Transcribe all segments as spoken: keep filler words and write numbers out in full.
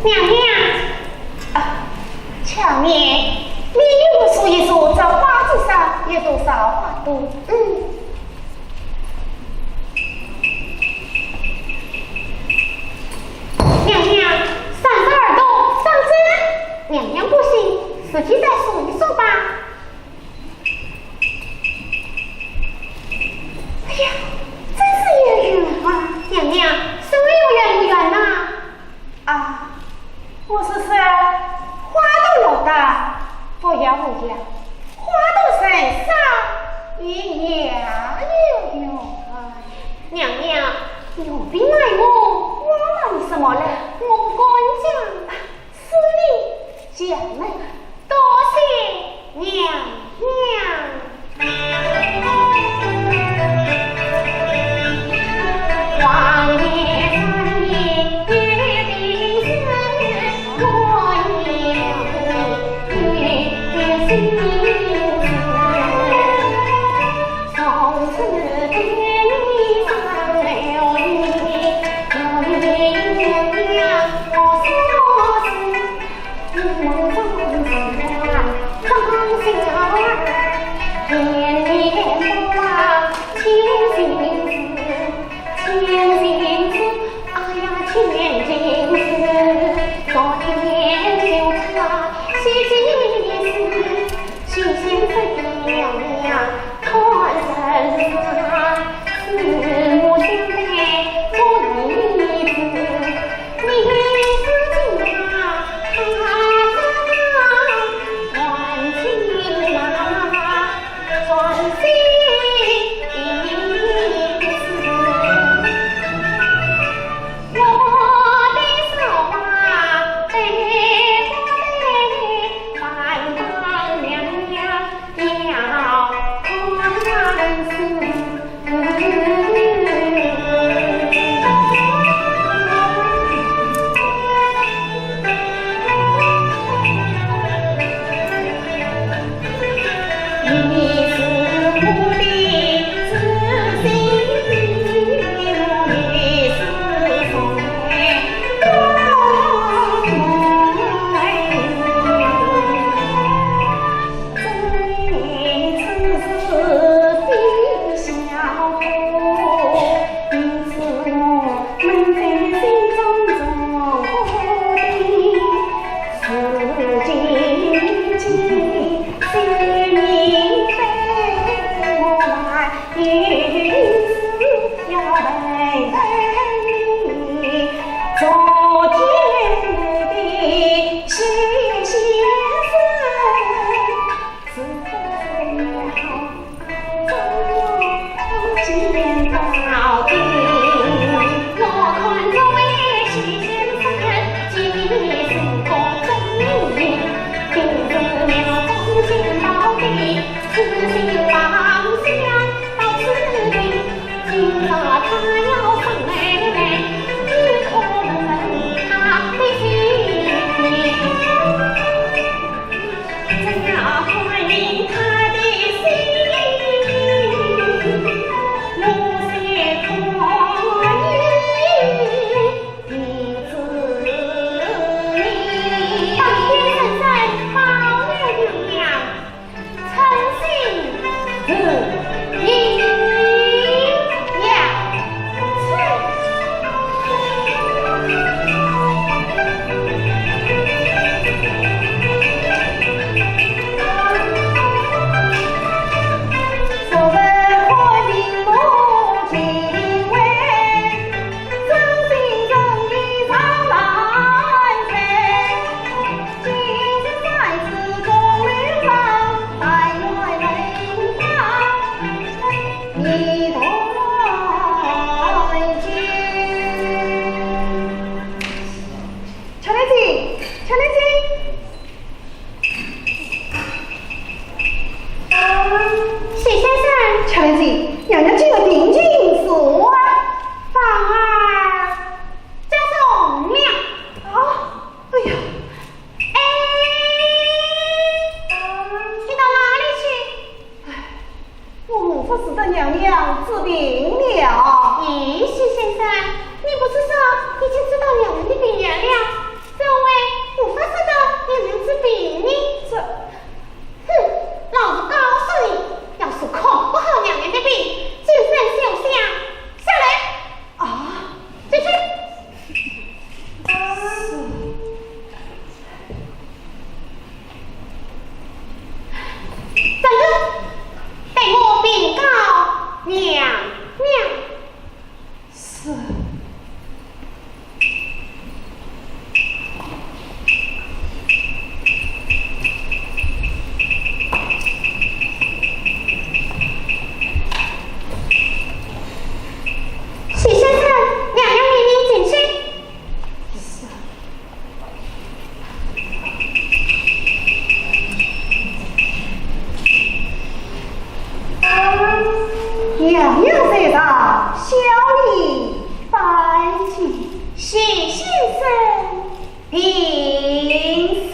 娘娘，啊，巧妹，你与我说一说，这花枝上有多少花朵？嗯。娘娘，三十二朵，当真？娘娘不信，自己再数一数吧。 哎呀，真是有缘啊！娘娘，什么有缘无缘呐？啊，我是说，花朵落得，不要无恙，花朵成双，也要秋兰姐，秋兰姐。 许先生。秋兰姐，娘娘今日病情如何啊？反而加重了。啊，哎呀。哎，你到哪里去？唉，我无法使得娘娘治病了。咦，许先生，你不是说已经知道娘娘的病源了？ 怎会无法使得娘娘治病呢？这，哼，老子告诉你，要是看不好娘娘的病，今生休想下来。啊，进去。是。站住，待我禀告娘娘。 是。许先生，娘娘命你进去。 娘娘在上，小婢拜见。许先生平身。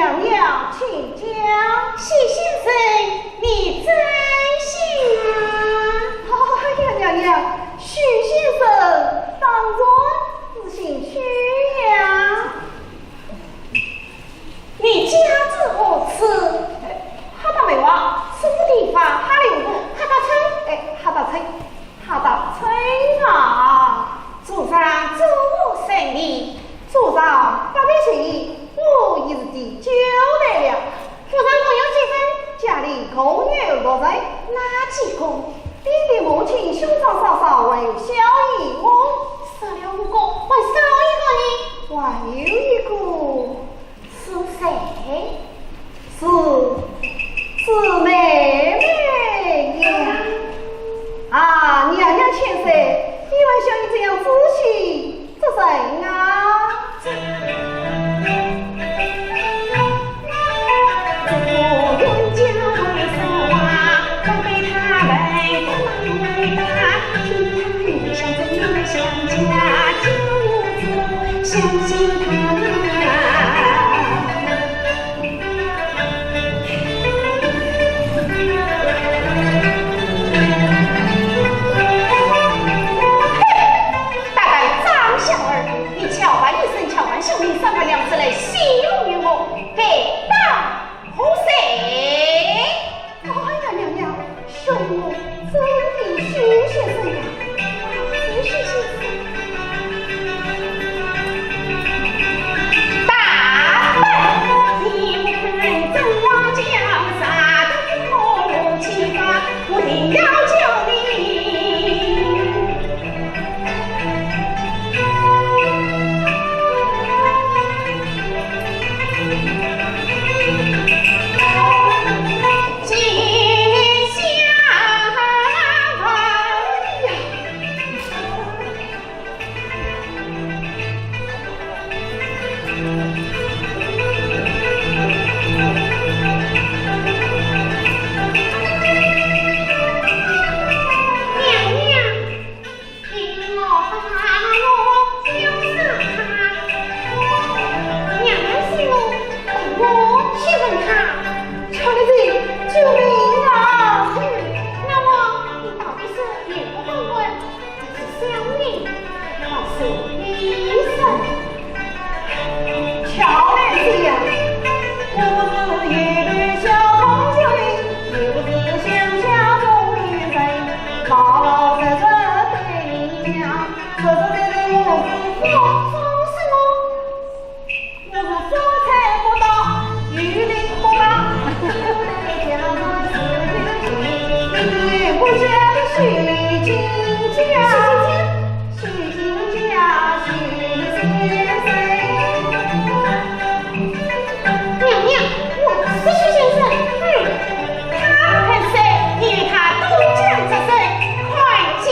娘娘请讲。许先生，你真信啊？哎呀，娘娘，许先生当然是姓许呀。你家住何处？哈达梅哇，苏地法哈里乌，哈达村。哎，哈达村。 哈达村啊，祖上祝福顺利，祖上百岁寿，我也是第九代了。夫人共有几人？家里共有六人。哪几个？爹爹母亲、兄长嫂嫂，还有小姨我。死了五个，还少一个呢？还有一个。 是谁？是，是妹妹呀。啊，娘娘千岁，你还笑得这样仔细，这人啊。 大胆张小二，你巧扮医生，巧扮秀才，三番两次来戏弄于我，该当何罪？哎呀，娘娘，兄我真的许先生呀，许先生。大胆！你不肯真话讲，啥都不去吧，我定要叫你。 娘娘，你我把我叫啥？娘娘是我，我去问她。秋莲姐，救命啊！那么你到底是女不当婚，还是小人，还是医生？ 巧妹子呀，我不是一个小红小妹，也不是乡下中女人，老老实实对你讲，实实在在我是说，说什么？我是说才不到，有理不讲，有理讲是有理，不讲是虚情假。 娘娘，我是许先生。嗯，他不肯说，你与他多讲几声，快些。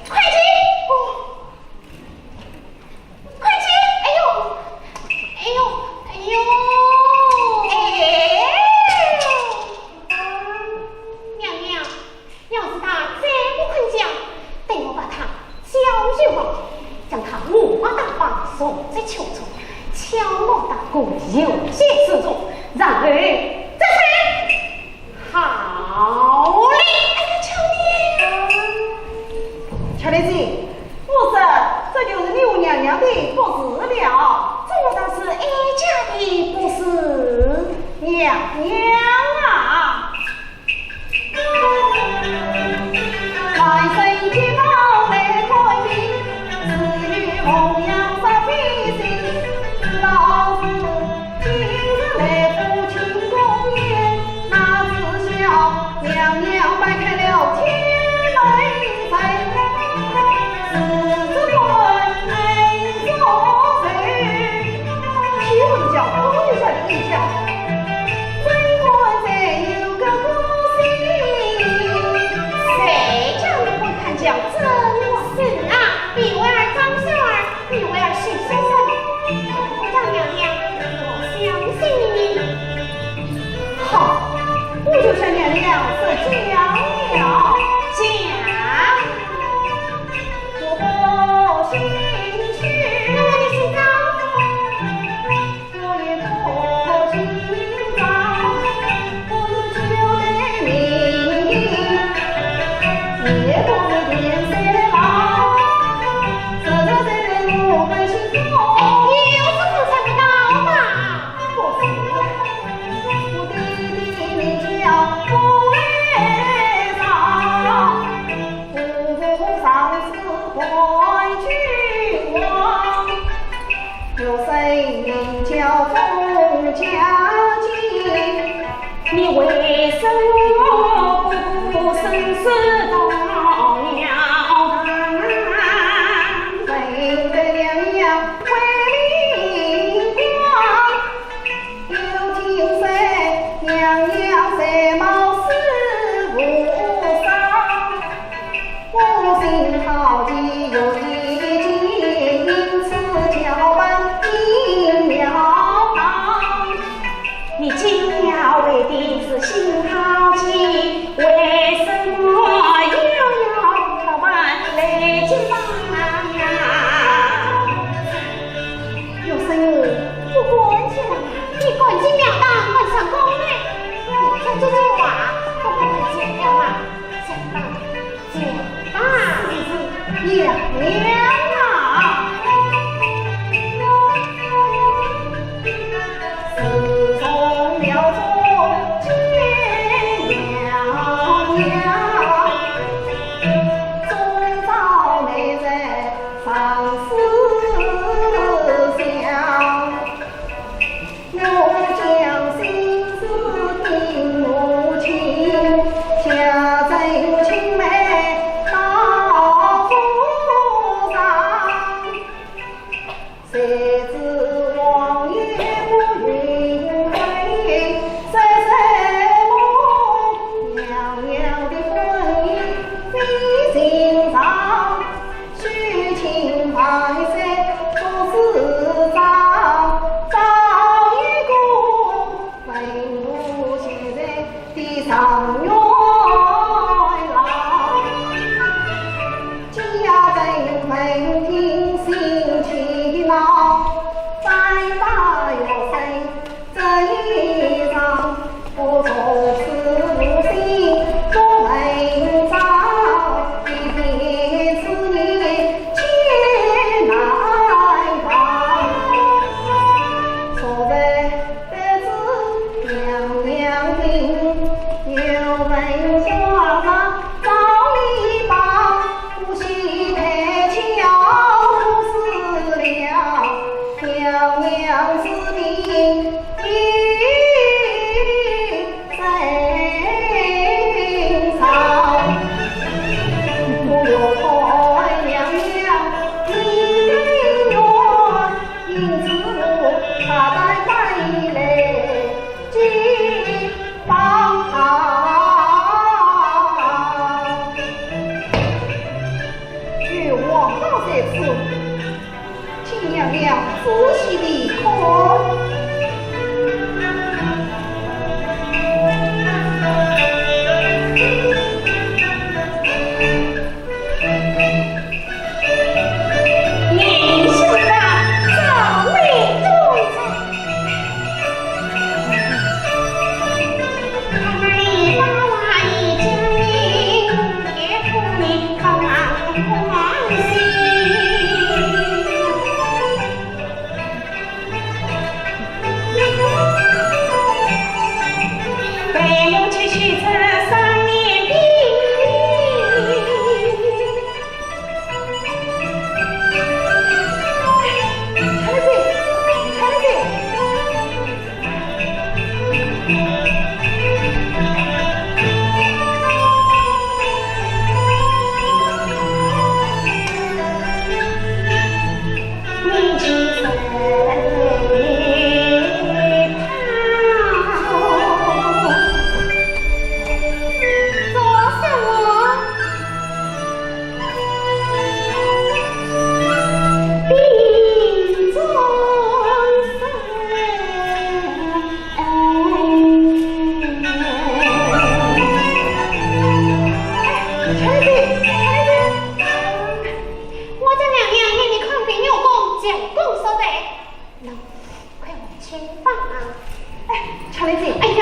快点！快点！哎呦！哎呦！哎呦！哎呦！娘娘，要是他再不肯讲，待我把他叫入房，将他五花大绑，从这敲出，敲落大鼓，游街示众，然后这才 好嘞。哎呀，巧莲。巧莲姐，我说，这就是你我娘娘的不是了。这倒是哀家的不是，娘娘啊。讲。 你为什么不深思到了你今夜为的是心好奇，为什么又要打扮来见他呀？ 有声音，不管去了，你赶紧了当，赶上工来。你说这句话，都不会讲了吗？想当，想当，娘娘啊！ 有王道在此， 请娘娘仔细地看。妹子，哎呀，